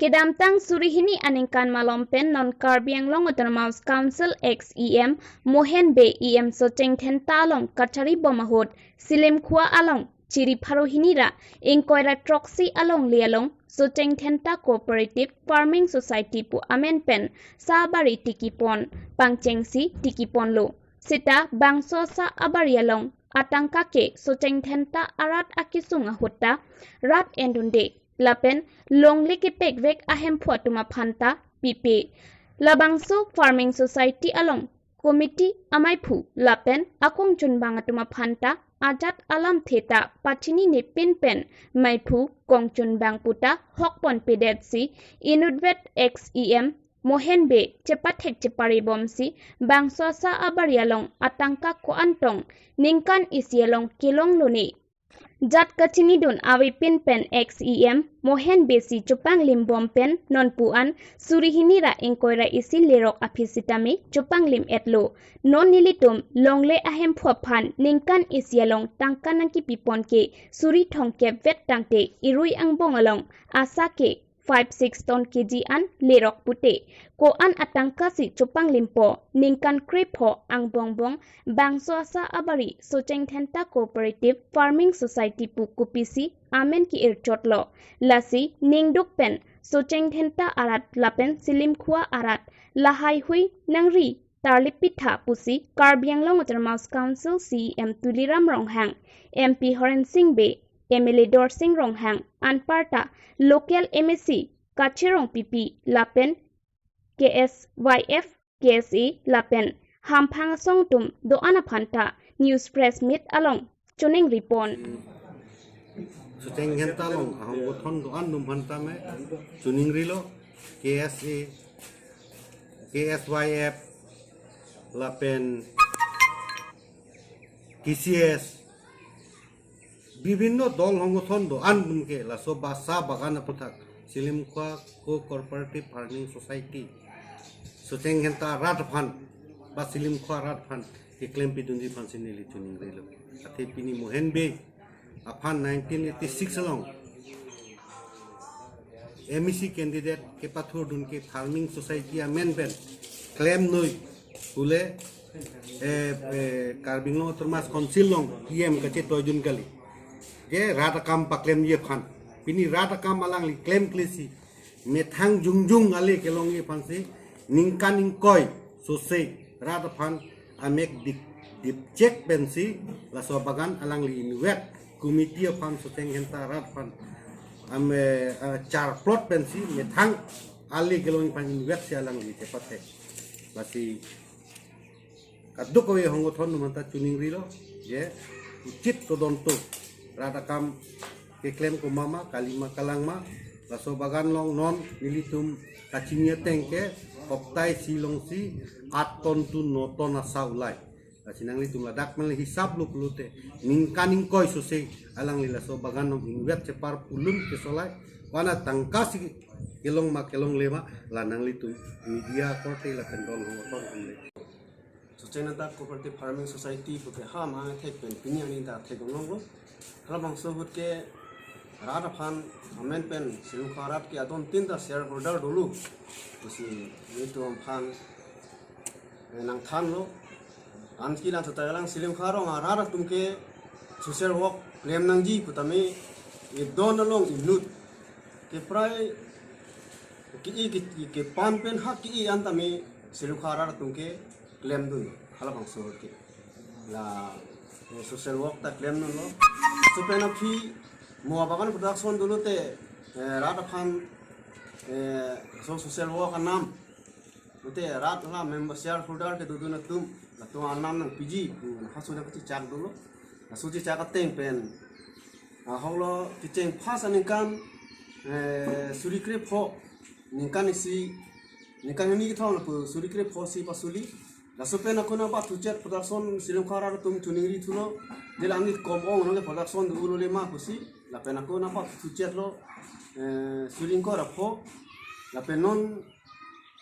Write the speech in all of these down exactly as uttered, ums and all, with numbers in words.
Kedamtang suri hini aningkan malom pen non Karbi Anglong Autonomous Council ex E M Mohen Bey E M Socheng Dhenta along kachari bom ahut Silimkhua along chiri pharo hini ra ingkoi ra throksi alongle along Socheng Dhenta Cooperative Farming Society pu amen pen sa abari tikipon pangchengsi tikiponlo. Seta bangso sa abari along atangka ke Socheng Dhenta arat akesung ahut ta rat endunde lapen longle kepekvek ahemphu atum aphan ta pipe. Labangso Farming Society along committee amaiphu lapen akongchunbang atum aphan ta ajat alamthe ta pachinine pin pen maiphu kongchunbang puta hokpon pedetsi inutvet ex E M Mohen Bey chepathek chepare bomsi bangso sa abari along atangka ko-an tong ningkan isi along kelonglone jat kachinidun avepin pen ex E M Mohen Bey si chopanglim bom pen nonpu an suri hini ra ingkoi ra isi lerok aphi sitame chopanglim etlo. Non nelitum longle ahemphu aphan ningkan isi along tangka nangkipipon ke suri thomkep vet tangte irui angbong along asa ke five six ton K G an lerok pute ko-an atangka si chopanglimpo ningkan krepho angbongbong bangso asa abari Socheng Dhenta Cooperative Farming Society pu kopisi amen ki-irchotlo. Lasi ningduk pen Socheng Dhenta arat lapen Silimkhua arat lahai hui nangri tarlip pitha pusi Karbi Anglong Autonomous Council C E M Tuliram Ronghang, M P Horen Sing Bey, M L A Dorsing Ronghang anparta local M A C Kache Rongpipi lapen K S Y F, K S A lapen hamphang asong atum do-an aphan ta news press meet along choningri pon. Socheng Dhenta along ahongothon do-an atum aphan tame choningrilo. K S A, K S Y F lapen K C S, bibhinno dol hongothon do-an atum ke laso ba sa bagan aputhak Silimkhua Co-operative Farming Society Socheng Dhenta rat aphan ba Silimkhua rat aphan keklem pidunji aphan si neli choningrilo. Athe pini Mohen Bey aphan nineteen eighty-six along M A C candidate kepathurdun ke Farming Society amen pen klemnoi pule, eh, eh, Karbi Anglong Autonomous Council along P M kachetoidun kali. Je rat akam paklemji aphan. Pini rat akam alangli klemklesi methang jongjong ale kelongji aphan si ningkan ingkoi sose rat aphan amek dik dipchek pensi laso bagan alangli inutvet committee aphan Socheng Dhenta rat aphan am, eh, eh, charplot pensi methang ale kelongji aphan inutvetsi alangli chepathek. Lasi kadokave hongothon atum aphan ta choningrilo, je uchit todonto rat akam keklem komat ma, kalima kalangma, laso bagan along non nelitum kachini ateng ke hoktai isi alongsi aat ton to no ton asa ulai. Lasi nanglitum ladak mele hisaplo pulote ningkan ingkoi sose alangli laso bagan along inutvet chepar pulun kesolai, ko-an atangka si kelong ma kelongle ma, la nanglitum media korte lapen dol hongothon atum le. Socheng Dhenta Cooperative Farming Society puke ham hang thek pen pini ani ta thek longlo. Halabangso ahut ke rat aphan amen pen Silimkhua rat ke adon tin ta shareholder dolo pusi nelitum aphan, eh, nangthanlo. Anke la thata lang Silimkhua arong arat atum ke social work klem nangji putame edon along inut ke prai ke-i ke, ke pan pen ha ke-i an tame Silimkhua arat atum ke klemdun halabangso ke. La, eh, social work ta klemdunlo. Laso pen aphi mo abagan production dolo te, eh, rat aphan, eh, so social work anam. Mate rat la member shareholder kedodun atum, latum anam nangpiji pu halaso nangkachechak dolo. Laso chechak ateng pen ahoklo kecheng first aningkan, eh, suri krepho, ningkan isi, ningkan hini kethom lapu suri krepho si pasuli. Laso pen ako nangpathuchet production Silimkhua arat atum choningri thulo. Dela anit kom ong nang production dolo le ma pusi. Lapen ako nangpathuchetlo, eh, suri ingkoi ra pho. Lapen non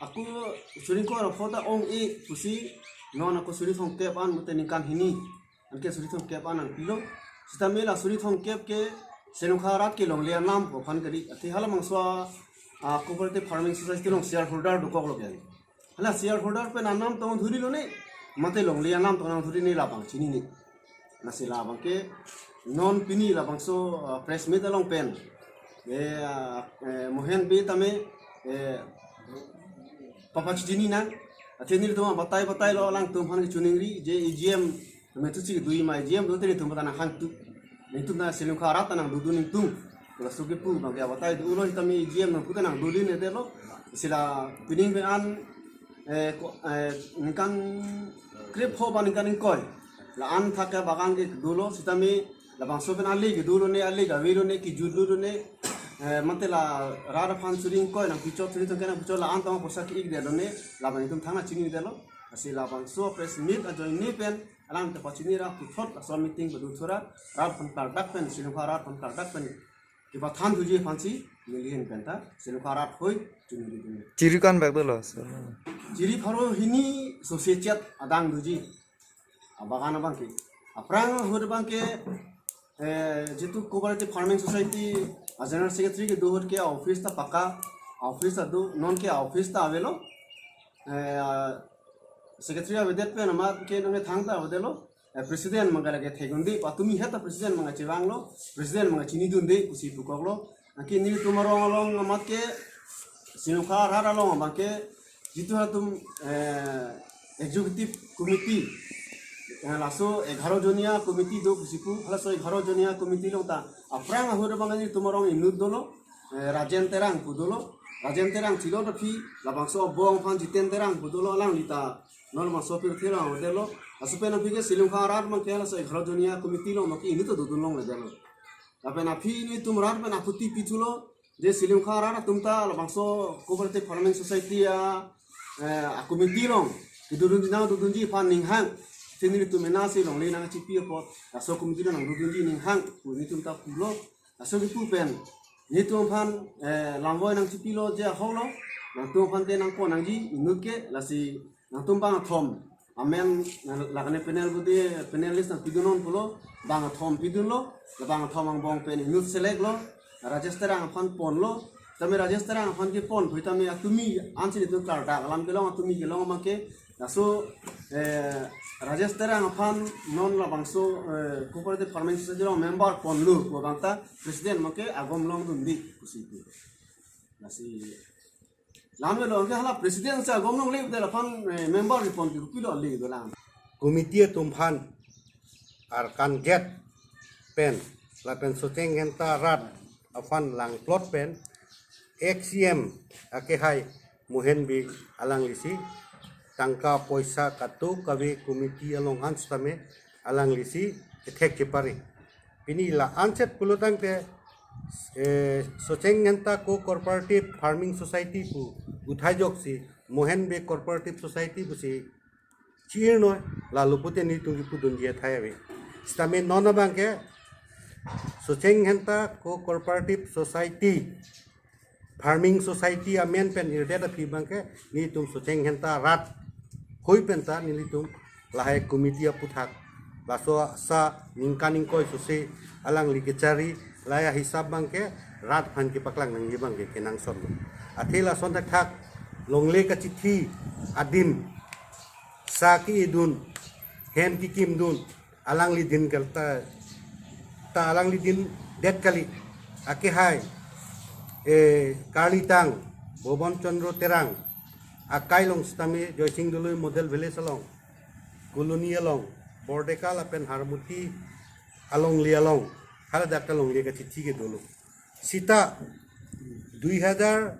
ako suri ingkoi ra pho ta ong-e pusi, non ako suri thomkep an mate ningkan hini anke suri thomkep an nangpilo. Sitame la suri thomkep ke Silimkhua arat kelongle anam aphan kali. Athe halabangso a ah, cooperative farming society along shareholder dokoklo ke. Hala shareholder pen anam tong dhurilo ne, mate longle anam tong nangdhurini labang chinine. Lasi labang ke non pini labangso, ah, press meet along pen, eh, ah, eh, Mohen Bey tame, eh, papachini nang. Athe nelitum abatai batai lo, alangtum aphan kechiningri je A G M tame thusi dui ma A G M do te nelitum ta nanghang tu. Nelitum ta Silumkha arat ta nangdodun nelitum. Laso kepu abang ke abatai dolo, tame A G M nangpu ta nangdodun ne delo. Lasi la pining pen an, eh, ko-, eh, ningkan krepho ba ningkan ingkoi la-an thak ke bagan ke dolo, sitame labangso pen ale kedolo ne, ale gavelo ne, kijutlo ne, eh, mate la rat aphan suri ingkoi nangpichot, suri tangka nangpichot, la-an tong poisa ke-ik detlo ne, labang nelitum thang nangchinidetlo. Lasi labangso press meet ajoine pen alang ta pachini ra puthot laso meeting padu thura, rat aphan klardak pen, Silumkha rat aphan klardak pen kepathan thuji aphansi neli ahin pen ta Silumkha rat hoi chinidun. Chiri ko-an bak dolo, sir? Chiri pharo hini sose chet adang doji. Abagan abang ke, aphrang ahut abang ke, eh, jitu Cooperative Farming Society a General Secretary kedo ahut ke office ta pakka, office ta do, non ke office ta avelo. Eh, Secretary avedet pen amat ke nangkethang ta avedetlo. Eh, President abang ke lake thegunde, patumi heta President abang chevanglo, President abang chinidunde pusi pukoklo. Anke nelitum arong along amat ke, Silumkha rat along abang ke, jitu halatum, eh, executive committee, eh, laso egharo jonia committee do pusi pu, halaso egharo jonia committee along ta aphrang ahut abang nelitum arong inut dolo, eh, Rajen Terang pu dolo. Rajen Terang chilo ta phi, labangso abong aphan Jiten Terang pu dolo, alangli ta non labangso pirthe along dolo. Laso pen aphi ke Silumkha rat abang ke laso egharo jonia committee along abang ke inut ta dodun longledetlo. Lapen aphi nelitum rat pen aphuti pithulo, je Silumkha rat atum ta labangso Cooperative Farming Society a, eh, a committee along kedodun nangdodunji aphan ninghang. Sini nelitum mena si longle nangchipi apot laso committee along nangdodunji ninghang pu nelitum ta pulo. Laso kepu pen nelitum aphan, eh, lamvoi nangchipilo je ahoklo, nangtum aphan te nangpon nangji inut ke, lasi nangtum bang athom amen, eh, lakne panel budi panelist nangpidun non pulo, bang athom pidunlo, la bang athom angbong pen inut select lo, Rajesh Terang aphan ponlo, tame Rajesh Terang aphan kepon pu tame atumi ansi nelitum klardak alam kelong, atumi kelong abang ke, laso, eh, Rajesh Terang aphan non labangso, eh, Cooperative Farming Society along member ponlo pu abang ta President abang ke agom longdunde pusi pu. Lasi lam avelo, anke hala President si agom longle pulote laphan, eh, member kepon ke kopilo ale dolang. Committee atum aphan arkan gate pen lapen Socheng Dhenta rat aphan langplot pen ex C M akehai Mohen Bey alanglisi tangka poisa kadokave committee along an sitame alanglisi kethek kepare. Pini la-anchot pulo tangte, eh, Socheng Dhenta Co-operative Farming Society pu uthai ajoksi Mohen Bey Cooperative Society pusi chi-ir noi, lalu pute nelitum kepudunji athai ave. Sitame non abang ke Socheng Dhenta Co-operative Society, Farming Society amen pen irdet aphi abang ke nelitum Socheng Dhenta rat hoi pen ta nelitum lahai committee aputhak, laso sa ningkan ingkoi sose alangli kechari, lahai ahisap abang ke rat aphan kepaklang nangji abang ke kenangsot lo. Athe lason thakthak longle kachithi adim, sa ke-idun, hem kekimdun, alangli din kal ta, ta alangli din det kali. Akehai, eh, karlitang Bobon Chandra Terang akai along sitame Joysing Doloi Model Village along, Colony along, Bordeka lapen Harmoti alongli along, haladak ta longle kachithi ke dolo. Sita dui hajar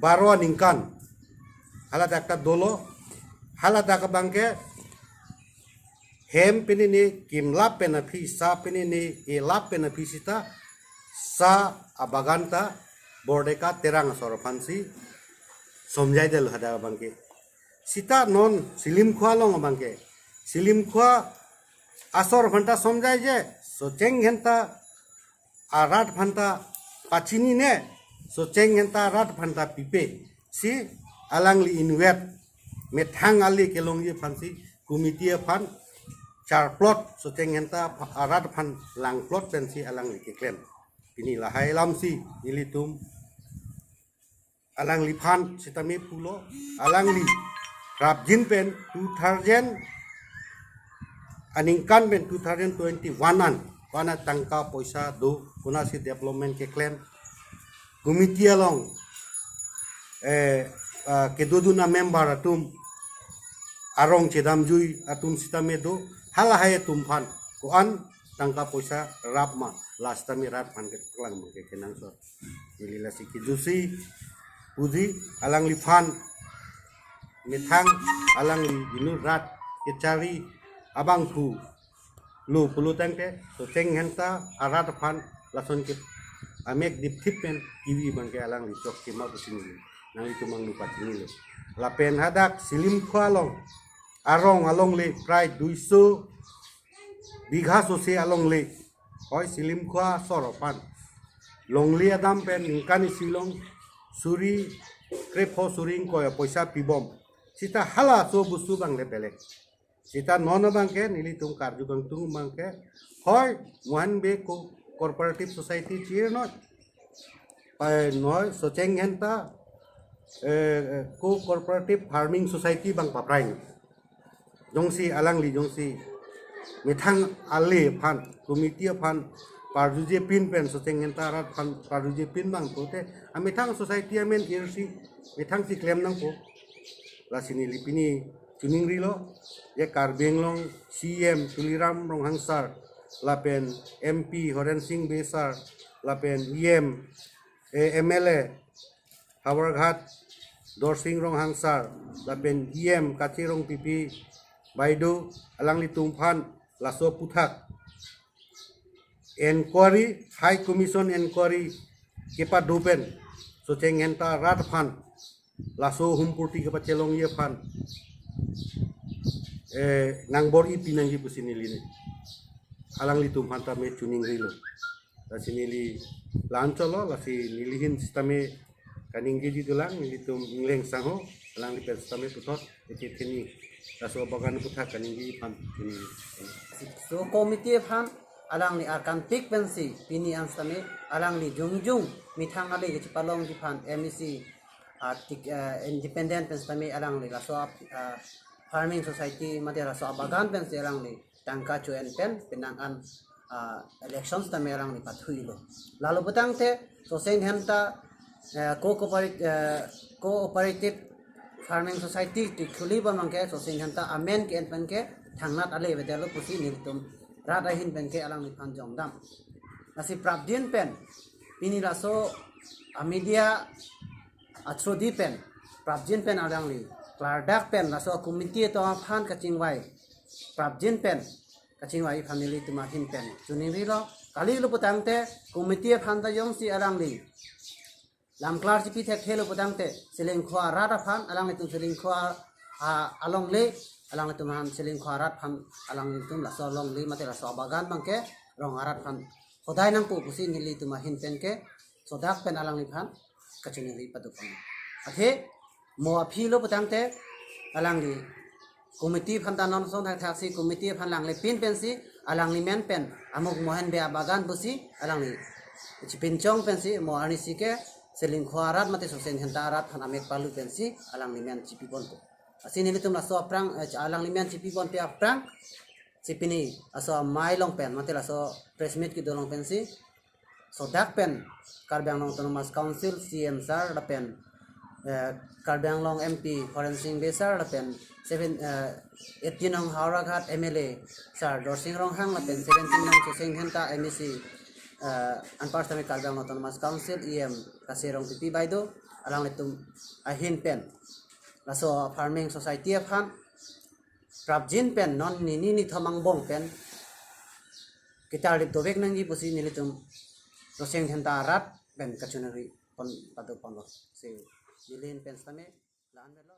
baro aningkan haladak ta dolo, haladak abang ke hem pinini kimlap pen aphi, sa pinini ilap pen aphi sita sa abagan ta Bordeka Terang asor aphansi somjai detlo hadak abang ke. Sita non Silumkha along abang ke, Silumkha asor aphan ta somjai je, Socheng Dhenta arat aphan ta pachinine, Socheng Dhenta arat aphan ta pipe, si alangli inutvet methang ale kelongji aphansi committee aphan charplot, Socheng Dhenta arat aphan langplot pensi alangli keklem. Pini lahai alamsi nelitum alangliphan sitame pulo, alangli prapjin pen two thousand aningkan pen two thousand twenty-one an, ko-an atangka poisa do, konatsi development keklem, committee along, eh, ah, kedodun amember atum, arong chedamjui atum sitame do, halahai atum aphan ko-an tangka poisa rap ma, la sitame rat aphan keklang abang ke kenangsot. Neli lasi kejutsi puji, alangliphan methang alangli inut rat kechari abangphu lo pulo tangte, Socheng Dhenta arat aphan lason ke amek dipthip pen kevi abang ke alangli chokche ma pusi neli nanglitum angno pachinilo. Lapen hadak Silimkhua along, arong alongle prai duiso bigha sose alongle, hoi Silimkhua asor aphan longle adam pen ningkan isi along suri krepho suri ingkoi apoisa pibom. Sita halaso bostu abang le belek. Sita non abang ke nelitum karju kangtung abang ke, hoi Mohenbe Co-, Cooperative Society chirnoi, pai noi Socheng Dhenta, eh, eh, Co-, Cooperative Farming Society abang paprai. Jongsi alangli jongsi methang ale aphan, committee aphan parjuje pin pen, Socheng Dhenta arat aphan parjuje pin abang pote, amethang society amen irsi methangsi klem nangpo. Lasi neli pini choningrilo, je Karbi Anglong C E M Tuliram Ronghang sir, lapen M P Horen Sing Bey sir, lapen E M, eh, M L A Howraghat Dorsing Ronghang sir, lapen E M Kache Rongpipi Baido, alanglitum aphan laso aputhak inquiry, High Commission inquiry kepado pen, Socheng Dhenta rat aphan laso humpurti kepachelongji aphan, eh, nangbor-i pinangji pusi neli ne alanglitum aphan tame choningrilo. Lasi neli la-an cholo, lasi neli ahin sitame kaningjeji dolang, nelitum Ingleng Sangho, alangli pen sitame puthot, iti theni laso abagan aputhak kaningjeji aphan choningri. So committee aphan alangli arkan pik pensi pini an sitame alangli jongjong methang ale kechepalongji aphan M A C, ah, tik, ah, independent pen sitame alangli laso ap-, ah, farming society mate laso abagan pensi alangli tangka cho-en pen penang an, ah, election sitame alangli pathuilo. Lalo putangte Socheng Dhenta, eh, co-, cooperative, eh, cooperative farming society kekhuli abang ke Socheng Dhenta amen ke-en pen ke thangnat ale avedetlo pusi nelitum rat ahin pen ke alangliphan jongdam. Lasi prapjin pen pini laso a media athroksi pen prapjin pen alangli klardak pen laso committee atum aphan kachingvai, prapjin pen kachingvai aphan nelitum ahin pen choningrilo. Kalilo putangte committee aphan ta jongsi alangli lamklar chipi thekthelo putangte Silimkhua arat aphan, alanglitum Silimkhua, ah, alongle, alanglitum aphan Silimkhua arat aphan, alanglitum laso alongle mate laso abagan abang ke rong arat aphan hodai nangpo pusi nelitum ahin pen ke sodak pen alangliphan kachiningri padopon. Athe mo aphi lo putangte alangli committee aphan ta non song thak thaksi committee aphan langle pin pensi alangli men pen Amuk Mohenbe abagan pusi alangli chipinchong pensi mo arnisi ke Silimkhua arat mate Socheng Dhenta arat aphan amek palu pensi alangli men chipiponpo. Lasi nelitum laso aphrang, eh, alangli men chipiponpe aphrang si pini laso amei along pen mate laso press meet kedo along pensi sodak pen Karbi Anglong Autonomous Council C E M sir lapen, eh, Karbi Anglong M P Horen Sing Bey sir lapen seven, eh, eighteen nong Howraghat M L A sir Dorsing Ronghang lapen seventeen nong Socheng Dhenta M A C, eh, anpar sitame Karbi Anglong Autonomous Council E M Kache Rongpipi Baido, alanglitum ahin pen laso farming society aphan prapjin pen non nini nithom angbong pen ketarlip dovek nangji pusi nelitum Socheng Dhenta arat pen kachiningri pon padoponlo. Si neli ahin pen sitame la-an velo.